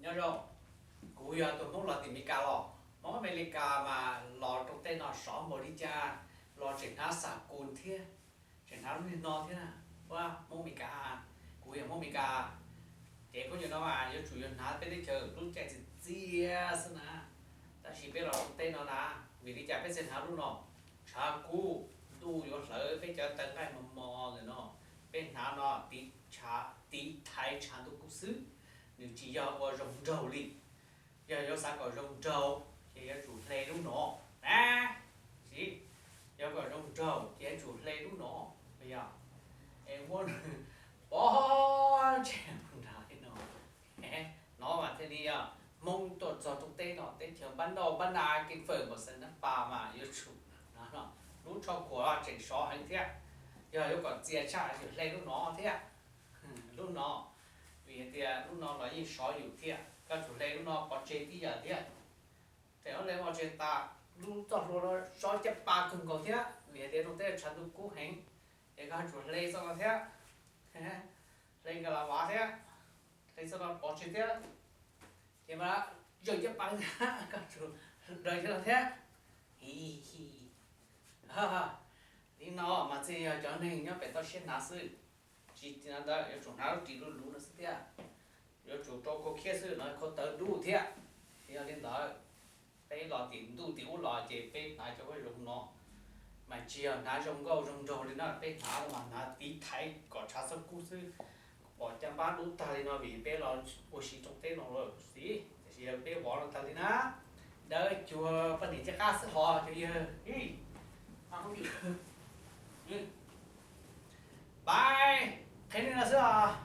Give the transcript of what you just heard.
Nyob zoo, kuv yog tus Hmoob los tim Amelikas los, Hmoob Amelikas mas los rau tej no sov npaum li cas los tseem hnav xas kus thiab, tseem hnav lub niag no thiab na. Ua Hmoob Amelikas, kuv yog Hmoob Amelikas, ces kuv yog no mas yuav tsum yog hnav peb teb chaws lub caij txias txias xwb na. Tab sis peb los rau tej no na, vim li cas peb thiaj hnav lub no? Tshav kub, ntuj yuav hlawv peb cov taw nqaij mos mos ntawm no, peb hnav no tiv thaiv tshav ntuj kub xwb, nws tsis yog ua zoo nraug li. Yog yuav xav kom zoo nraug ces yuav tsum hle lub no na. Yog kom zoo nraug ces yuav tsum hle lub no, yog es muab pov tseg nram li no. No mas thiaj li yog Hmoob tuaj txog rau teb no, teb chaws npab nauj npab na, kev fawm npaum xeev nab pas mas yuav tsum, lub tsho khuam tseem sov heev thiab. Yog yuav kom txias tshaj yuav hle lub no thiab. Lub no, vim hais tias lub no los yeej sov yus thiab, koj tsum hle lub no pov tseg tib yam thiab. Ces ob le pov tseg tas, lub txoj hlua no sov caj pas kawg nkaus thiab, vim hais tias rau teb tshav ntuj kub heev, es koj tsum hle txoj no thiab, hle nkas las vav thiab, hle txoj no pov tseg thiab, ces mas zawm caj pas thiab, koj tsum daws caj no thiab. Hi hi. Li no mas thiaj yog cov neeg nyob pem toj siab hnav xwb. Tsis tas li ntawd yuav tsum hnav lub ris luv luv no xwb thiab. Yuav tsum rau khau khiab xwb no, khau tawv dub thiab. Yog li ntawd, peb los tim ntuj tim ub los ces peb hnav cov khaub zoo no, mas tsis yog hnav zoo nkauj zoo nraug li na, peb hnav mas hnav tiv thaiv kom tshav txhob kub xwb. Pom caj npab dub tag li no vim peb los ua si rau teb no lawm xwb, tiam sis yog peb vov no tag li na, dawb cuag poj niam ciaj qab xwb hos cov yawg. Pais, qhia li no xwb os.